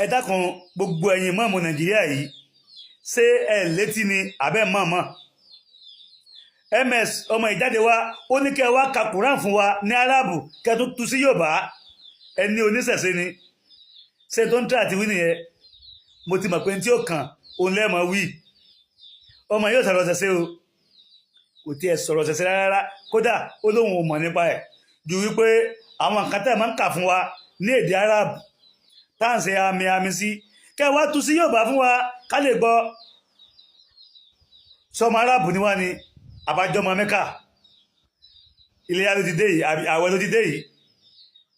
Ẹ dákun, gbogbo ẹ̀yin mọ́ọ̀mù Nàìjíríà yìí, ṣé ẹ létí ni àbẹ́ mọ̀ọ́mọ̀? Ms ọmọ ìjáde wa, ó ní kẹ́ ẹ wá ka Quran fún wa ní Arábù, kẹ́ ẹ tó tú sí Yorùbá. Ẹni oníṣẹ̀ṣe ni. Ṣé tó ń tẹ́ àti wí nìyẹn? Mo ti mọ̀ pé tí ó kàn òun lẹ́ẹ̀mọ́ wí. Ọmọ yóò sọ̀rọ̀ ṣẹ̀ṣẹ̀ o, kò tiẹ̀ sọ̀rọ̀ ṣẹ̀ṣẹ̀ rárá. Kódà ó lóun ò mọ̀ nípa ẹ̀ ju wípé àwọn nǹkan tẹ́ ẹ̀ máa ń kà fún wa ní èdè Arab, tá à ń ṣe àmì àmì sí, kẹ́ ẹ wá tú sí Yorùbá fún wa ká lè gbọ́. Sọmọ Arab ni wá ni àbájọmọ Mẹ́kà? Iléyá ló ti dé yìí, àwẹ̀ ló ti dé yìí.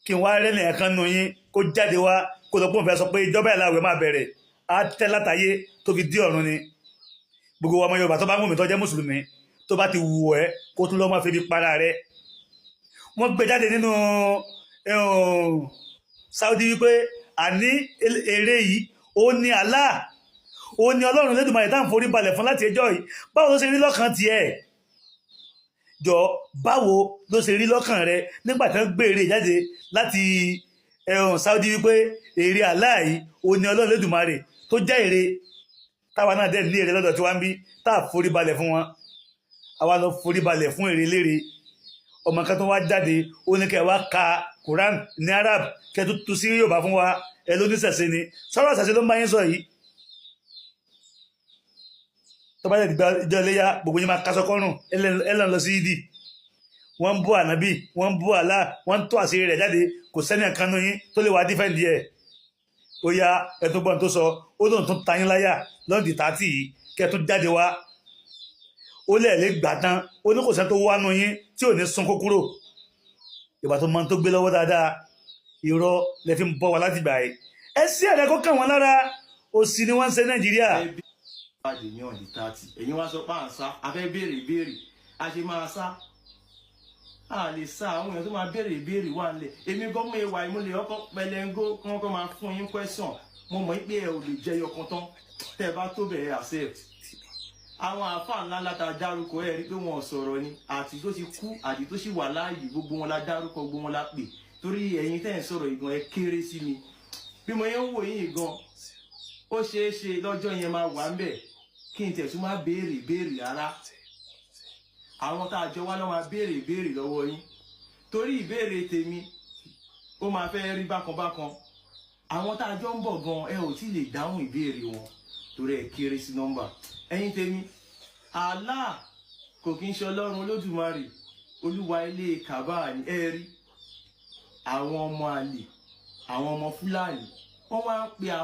Kí n wá rẹ́nì ẹ̀kan nù yín kó jáde wá, kó lọ pọ́n fẹ́ sọ pé ìjọba ẹ̀ láwẹ̀ máa bẹ̀rẹ̀, á tẹ́ látàyé tó fi dí ọ̀run ni. Gbogbo ọmọ Yorùbá tó bá mú mi, tó jẹ́ mùsùlùmí, tó bá ti wù ẹ́, kó tún lọ́ máa fi para rẹ̀. Wọ́n gbé jáde nínú Saudi wípé àní èrè yìí, ó ní Allah, ó ní Ọlọ́run Lédùmarè tá à ń forí balẹ̀ fún láti ẹjọ́ yìí. Báwo ló ṣe rí lọ́kàn tiẹ̀? Jọ, báwo ló ṣe rí lọ́kàn rẹ nígbà tí wọ́n gbé èrè jáde láti Saudi wípé èrè Allah yìí, ó ní Ọlọ́run Lédùmarè tó jẹ́ èrè táwa náà dẹ̀ ní èrè lọ́dọ̀ tí wọ́n ń bí tá à forí balẹ̀ fún wọn? Àwa lọ forí balẹ̀ fún èrè lére. Ọmọ kan tó wá jáde, ó ní kẹ́ wá ka Quran ní Arab, kẹ́ tó tú sí Yorùbá fún wa. Ẹ ló ní ṣẹ̀ṣẹ̀ ni. Sọ̀rọ̀ ṣẹ̀ṣẹ̀ ló ń bá yín sọ yìí. Tó bá yẹ ìgbà ìjọ iléyà, gbogbo yín máa kásọ kọ́rùn ẹ lọ́n lọ sí ìdí. Wọ́n ń bú ànábì, wọ́n ń bú Allah, wọ́n ń tó àṣírí rẹ̀ jáde. Kò sẹ́ni kan nínú yín tó lè wá defend ẹ̀. Ó yá, ẹ tó gbọ́n tó sọ, ó lóun tún ta yín láyà lọ́ndì 30 yìí, kẹ́ ẹ tún jáde wá. Ó lẹ̀ lè gbà tán. Ó ní kò sẹ́ni tó wá nù yín tí ò ní sunkún kúrò. Ìgbà tó mọ tó gbé lọ́wọ́ dáadáa, irọ́ lẹ fi ń bọ́ wa láti gbà yìí. Ẹ sí ẹ̀rẹ́ kó kàn wọ́n lára. Òsì ni wọ́n ń ṣe Nàìjíríà. Pàdé ní on the 30. Ẹ̀yin wá sọ pé à ń sá, a fẹ́ béèrè ìbéèrè. A ṣe máa sá? A lè sá. Àwọn èèyàn tó máa béèrè ìbéèrè wà nílẹ̀. Èmi gan mú ìwà ìmúlẹ̀ ọkọ̀ pẹlẹngó kí wọ́n kọ́ máa fún yín question. Mo mọ̀ pé ẹ ò lè jẹyọ kan tán. Tẹ́ ẹ bá tó bẹ̀rẹ̀ accept àwọn àáfàá ńlá ńlá tá a dárúkọ, ẹ rí pé wọn ò sọ̀rọ̀ ni. Àti tó ti kú àti tó sì wà láàyè, gbogbo wọn la dárúkọ, gbogbo wọn la pè. Torí ẹ̀yin tẹ́ ẹ̀ ń sọ̀rọ̀ ìgan, ẹ kéré sí mi. Bí mo yẹn ń wò yín gan, ó ṣeé ṣe lọ́jọ́ yẹn máa wà ń bẹ̀ kí n tẹ̀sùn máa béèrè béèrè rárá. Àwọn tá a jọ wá lọ́ máa béèrè béèrè lọ́wọ́ yín, torí ìbéèrè tèmi ó máa fẹ́ rí bákan bákan. Àwọn tá a jọ ń bọ̀ gan, ẹ ò tí lè dáhùn ìbéèrè wọn torí ẹ kéré sí nọ́mbà. Ẹ̀yin tèmi, Allah kò kí ń ṣe Ọlọ́run Olódùmarè, olúwa ilé kàbá ní. Ẹ rí àwọn ọmọ àlè, àwọn ọmọ Fúlàní, wọ́n wá ń pe àwọn.